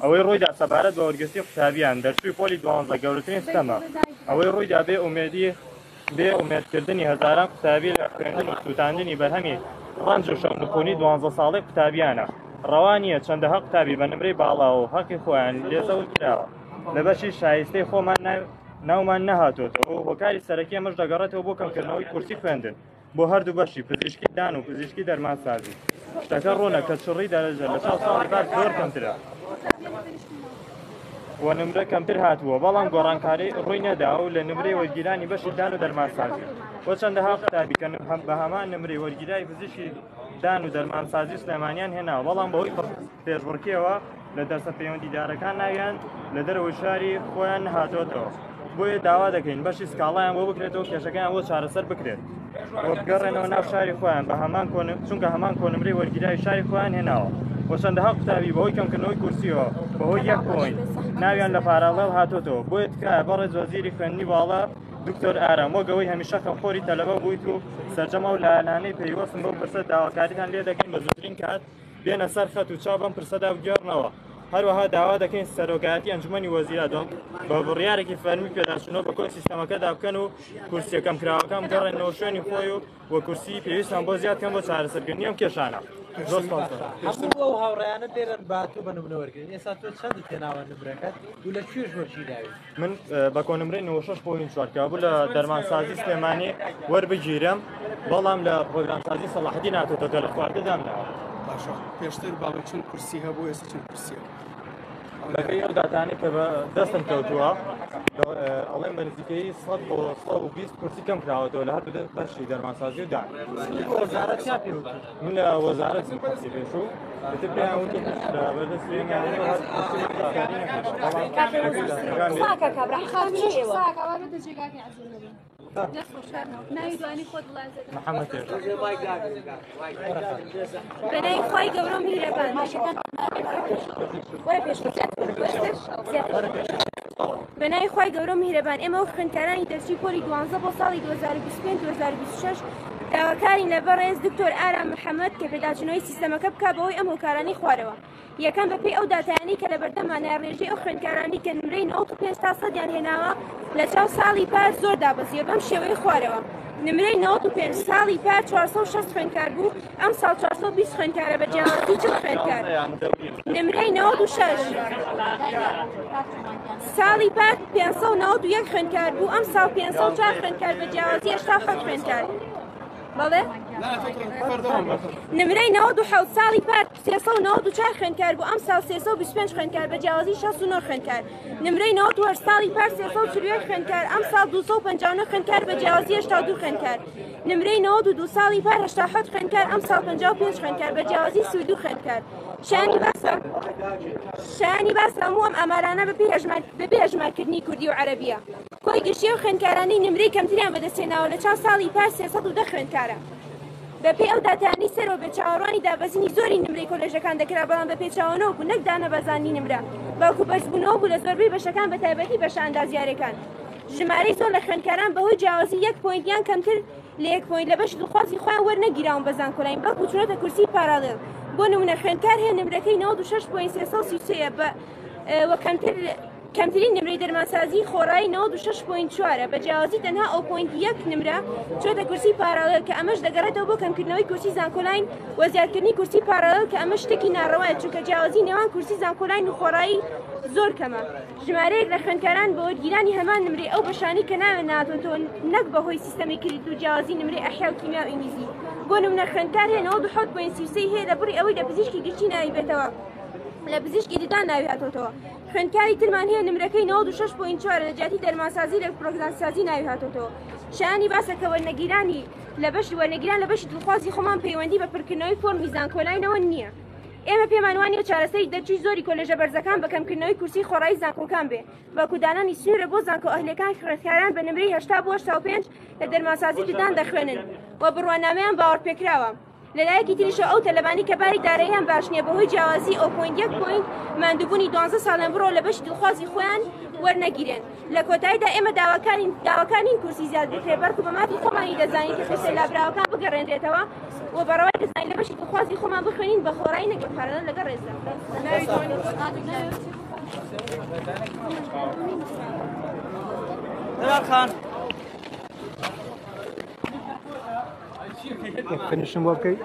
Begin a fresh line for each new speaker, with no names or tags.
ئەوەی ڕوویدا سەبارەت بە وەرگرتنی قوتابیان دەرچووی پۆلی دوانزە گەورەترین ستەمە. ئەوەی ڕوویدا بێ ئومێدی بێ ئومێدکردنی هەزاران قوتابی لە خوێندن و سووتاندنی بەرهەمی ڕەنج و شەونخونی دوانزە ساڵەی قوتابیانە. ڕەوا نییە چەندەها قوتابی بە نمرەی باڵاوە و هەقی خۆیان لێ زەوت کراوە لە بەشی شایستەی خۆمان ناومان نەهاتۆتەوە و هۆکاری سەرەکی ئەمەش دەگەڕێتەوە بۆ کەمکردنەوەی کورسی خوێندن بۆ هەردوو بەشی پزیشکی دان و پزیشکی دەرمانسازی. شتەکە ڕوونە کە چڕی دەرەجە لە چاو ساڵی پار زۆر کەمترە و نمرە کەمتر هاتووە، بەڵام گۆڕانکاری ڕووی نەدا و لە نمرەی وەرگیرانی بەشی دان و دەرمانسازی و چەندەها قوتابی کە بە هەمان نمرەی وەرگیراوی پزیشکی دان و دەرمانسازی سلێمانیان هێناوە، بەڵام بەهۆی پێشبڕکێوە لە دەستە پەیوەندیدارەکان ناویان لە دەرەوەی شاری خۆیان نەهاتۆتەوە. بۆیە داوا دەکەین بەشی سکاڵایان بۆ بکرێتەوە کێشەکەیان بۆ چارەسەر بکرێت و بگەڕێنەوە ناو شاری خۆیان بە هەمان کۆن چونکە هەمان کۆنمرەی وەرگیراوی شاری خۆیان هێناوە و چەندەها قوتابی بەهۆی کەمکردنەوەی کورسیەوە بەهۆی یەک point ناویان لە parallel هاتۆتەوە. بۆیە تکایە بەڕێز وەزیری خوێندنی باڵا دکتۆر ئارام وەک ئەوەی هەمیشە خەمخۆری تەلەبە بوویت و سەرجەم ئەو لایەنانەی پەیوەستن بەو پرسە داواکاریتان لێ دەکەین بە زووترین کات بێنە سەر خەت و چاو بەم پرسەدا بگێڕنەوە. هەروەها داوا دەکەین سەرۆکایەتی ئەنجومەنی وەزیران بە بڕیارێکی فەرمی پێداچوونەوە بە کۆی سیستەمەکەدا بکەن و کورسیە کەمکراوەکان بگەڕێنەوە شوێنی خۆی و و کورسی پێویستان بۆ زیاد کەن بۆ چارەسەرکردنی ئەم کێشانە. زۆر سپاس.
هەموو ئەو هاوڕێیانە لێرەن با تۆ بە نمونە وەرگرین. ئێستا تۆ چەندت هێناوە نمرەکەت و لە کوێش وەرگیراوی؟
من بە کۆنمرەی 96.4 کە بوو لە دەرمانسازی سلێمانی وەربگیرم، بەڵام لە پرۆگرامسازی سەڵاحەدین هاتۆتەوە لە خواردە دامناوە.
باشە پێشتر باڵی چەند کورسی هەبوو ئێستا چەند کورسیە؟
بەپێی ئەو داتانەی کە بە دەستم کەوتووە ئەڵێم بە نزیکەی 100 بۆ 120 کورسی کەم کراوەتەوە لە هەردوو بەشی دەرمانسازی و دان.
وەزارەت چیان پێ وتوون؟
من لە وەزارەت کورسی پێشوو ئیتر پێیان وتوون هیچ لە بەردەستی ئێمە نییە و هەر کورسیمان دەستکاری نەکردووە، بەڵام بەپێی داتاکان محەممەد تێژە.
بەناوی خوای گەورە و میهرەبان. بەناوی خوای گەورە و میهرەبان ئێمە وەک خوێندکارانی دەرچووی پۆلی دوانزە بۆ ساڵی 2025 2026 داواکارین لە بەڕێز دکتۆر ئارام محەممەد کە پێداچوونەوەی سیستەمەکە بکا بەهۆی ئەم هۆکارانەی خوارەوە. یەکەم، بەپێی ئەو داتایانەی کە لەبەردەممانە ڕێژەی ئەو خوێندکارانەی کە نمرەی 95 تا 100 یان هێناوە لە چاو ساڵی پار زۆر دابەزیوە بەم شێوەیە خوارەوە نمرەی 95 ساڵی پار 460 خوێندکار بوو ئەم ساڵ 420 خوێندکارە بە جیاوازی 40 خوێندکار. نمرەی 96 ساڵی پار 591 خوێندکار بوو ئەم ساڵ 504 خوێندکار بە جیاوازی 87 خوێندکار. بەڵێ نمرەی 97 ساڵی پار 394 خوێندکار بوو ئەمساڵ 325 خوێندکار بە جیاوازی 69 خوێندکار. نمرەی 98 ساڵی پار 341 خوێندکار ئەمساڵ 259 خوێندکار بە جیاوازی 82 خوێندکار. نمرەی 92 ساڵی پار 87 خوێندکار ئەمساڵ 55 خوێندکار بە جیاوازی 32 خوێندکار. شایانی باسە شایانی باسە هەموو ئەم ئامارانە بەپێی هەژمار بەبێ هەژمارکردنی کوردی و عەرەبیە. کۆی گشتی ئەو خوێندکارانەی نمرەی کەمتریان بەدەستهێناوە لە چاو ساڵی پار 310 خوێندکارە. بەپێی ئەو داتایانەی سەرەوە بێت چاوەڕوانی دابەزینی زۆری نمرەی کۆلێژەکان دەکرا، بەڵام بە پێچەوانەوە بوو، نەک دانەبەزاندنی نمرە، بەڵکو بەرزبوونەوە بوو لە زۆربەی بەشەکان بەتایبەتی بەشە ئەندازیارەکان. ژمارەی زۆر لە خوێندکاران بەهۆی جیاوازی یەک point یان کەمتر لە یەک point لە بەشی دڵخوازی خۆیان وەرنەگیراون بە زانکۆلاین بەڵکو چوونەتە کورسی parallel. بۆ نمونە خوێندکار هەیە نمرەکەی 96 point 333 ە بە و کەمتر کەمترین نمرەی دەرمانسازی خۆڕایی 96 point چوارە بە جیاوازی تەنها ئەو point یەک نمرە چۆتە کورسی parallel کە ئەمەش دەگەڕێتەوە بۆ کەمکردنەوەی کورسی زانکۆلاین و زیادکردنی کورسی parallel کە ئەمە شتێکی ناڕەوایە چونکە جیاوازی نێوان کورسی زانکۆلاین و خۆڕایی زۆر کەمە. ژمارەیەک لە خوێندکاران بە وەرگیرانی هەمان نمرەی ئەو بەشانەی کە ناویان نەهاتۆتەوە نەک بەهۆی سیستەمی کریدت و جیاوازی نمرەی ئەحیا و کیمیا و ئینگلیزی بۆ نمونە خوێندکار هەیە 97 point 33 هەیە لە بڕی ئەوەی لە پزیشکی گشتی ناوی بێتەوە لە پزیشکی ددان ناوی هاتۆتەوە. خوێندکاری ترمان هەیە نمرەکەی 96 point چوارە لە جیاتی دەرمانسازی لە پرۆگرامسازی ناوی هاتۆتەوە. شایانی باسە کە وەرنەگیرانی لە بەش وەرنەگیران لە بەشی دڵخوازی خۆمان پەیوەندی بە پڕکردنەوەی فۆرمی زانکۆلاینەوە نییە. ئێمە پێمان وانیە چارەسەری دەرچووی زۆری کۆلێژە بەرزەکان بە کەمکردنەوەی کورسی خۆڕایی زانکۆکان بێ، بەڵکو دانانی سنوورە بۆ زانکۆ ئەهلیەکان خوێندکاران بە نمرەی 80 بۆ 85 لە دەرمانسازی ددان دەخوێنن و بڕوانامەیان باوەڕپێکراوە. لەلایەکی تریشەوە ئەو تەلەبانەی کە باری داراییان باش نییە بەهۆی جیاوازی ئەو point یەک point ماندووبوونی دوانزە ساڵیان بڕۆ لە بەشی دڵخوازی خۆیان وەرنەگیرێن. لە کۆتاییدا ئێمە داواکارین داواکار نین کورسی زیاد بکرێت بەڵکو بە مافی خۆمانی دەزانین کە کورسیە لابراوەکان بگەڕێنرێتەوە و. و بەڕەوای دەزانین لە بەشی دڵخوازی خۆمان بخوێنین بە خۆڕایی نەک بە پارە لەگەڵ ڕێزدا.
فنشم بۆ بکەی.